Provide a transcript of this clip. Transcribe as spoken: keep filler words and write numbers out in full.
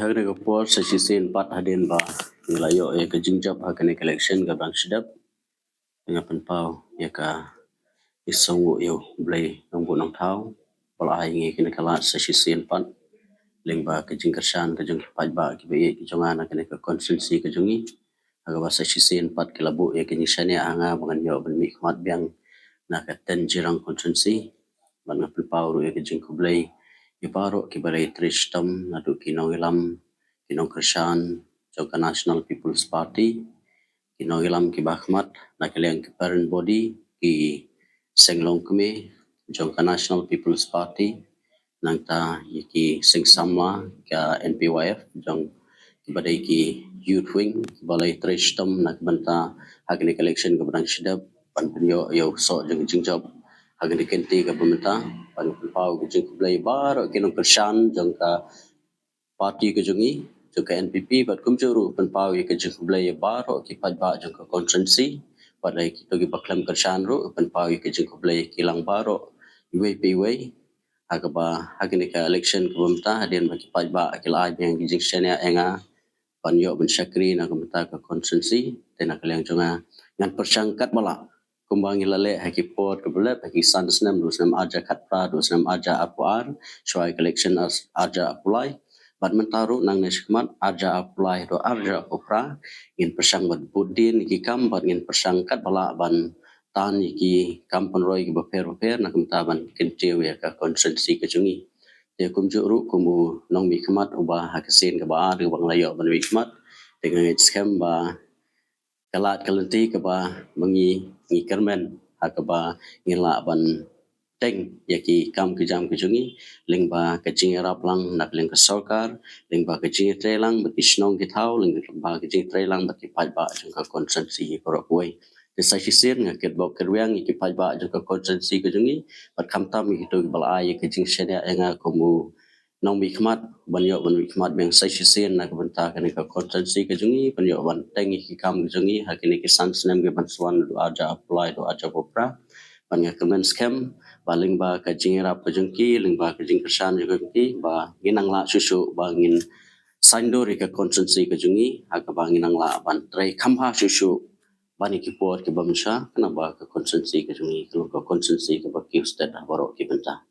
Ha kane ka por sa shisien pat hadien ba ngi la ïoh ïa ka jingjop ha kane ka election kaba dang shu dep, nga pynpaw ïa ka i song u ïa u Blei Nongbuh Nongthaw ba la ai ngi kane ka lad sa shisien pat lyngba ka jingkyrshan ka jong ki paidbah kiba ïeit ki jong nga na kane ka constituency ka jong ngi. Ha kaba sa shisien pat ki la buh ïa ka jingshaniah ha nga ba ngan ïoh ban mihkhmat biang na ka ten Jirang constituency. Bad nga pynpaw ruh ïa ka jingkhublei ïa baroh kiba la ïatrei shitom, naduh ki nongïalam, ki nongkyrshan jong ka National People's Party, ki nongïalam kiba khmat na ka liang ki parent body, ki seng longkmie jong ka National People's Party, nangta ïa ki seng samla ka N P Y F jong kiba dei ki youth wing kiba la ïatrei shitom na ka bynta ha kane ka election kaba dang shu dep ban pynïoh ïa u soh jong ka jingjop ha kane ka kynti kaba mynta. Bad nga pynpaw ka jingkhublei baroh ki nongkyrshan jong ka party ka jong ngi, jong ka N P P, bad kumjuh ruh pynpaw ïa ka jingkhublei ïa baroh ki paidbah jong ka constituency, bad ïa kito kiba khlem kyrshan ruh pynpaw ïa ka jingkhublei ïa ki lang baroh iwei pa iwei. Ha kaba ha kane ka election kaba mynta hadien ba ki paidbah ki la ai biang ki jingshaniah ïa nga ban ïoh ban shakri na ka bynta ka constituency, te na ka liang jong nga ngan pyrshang katba lah kumba ngi la leh ha ki por kiba lep, ha ki san snem, duh snem arja khatphra, duh snem arja arphew ar, shuwa ka election ar-, arja arphew lai. Bad mynta ruh nangne shakhmat arja arphew lai, duh arja arphew phra, ngin pyrshang bad bud dien ki kam bad ngin pyrshang katba lah ban tan ïa ki kam pynroi kiba pher bapher na ka bynta ban kyntiew ïa ka constituency ka jong ngi. Te kumjuh ruh kum u nongmihkhmat uba ha ka sien kaba ar kaba nga la ïoh ban mihkhmat, te nga ngeit skhem ba ka lad ka lynti kaba ma ngi ngi kyrmen ha kaba ngin lah ban teng ïa ki kam ki jam ki jong ngi lyngba ka jingïarap lang na ka liang ka sorkar, lyngba ka jingïatrei lang bad ki shnong ki thaw, lyngba ka jingïatrei lang bad ki paidbah jong ka constituency baroh kawei. Te sa shisien nga kitbok kitrwiang ïa ki paidbah jong ka constituency ka jong ngi bad khamtam ïa kito kiba la ai ïa ka jingshaniah ïa nga kum u nongmihkhmat ban ïoh ban mihkhmat biang sa shisien na ka bynta kane ka constituency ka jong ngi, ban ïoh ban teng ïa ki kam ka jong ngi ha kine ki san snem kiban sa wan, duh arja arphew lai, duh arja arphew phra. Bad nga kyrmen skhem ba lyngba ka jingïarap ka jong ki, lyngba ka jingkyrshan jong ki, ba ngin nang lah shuh shuh ba ngin saiñdur ïa ka constituency ka jong ngi ha kaba ngin nang lah ban trei kham bha shuh shuh ban ïa ki por kiba mynshuwa, kane ba ka constituency ka jong ngi ka long ka constituency kaba kiew stet ha baroh ki bynta.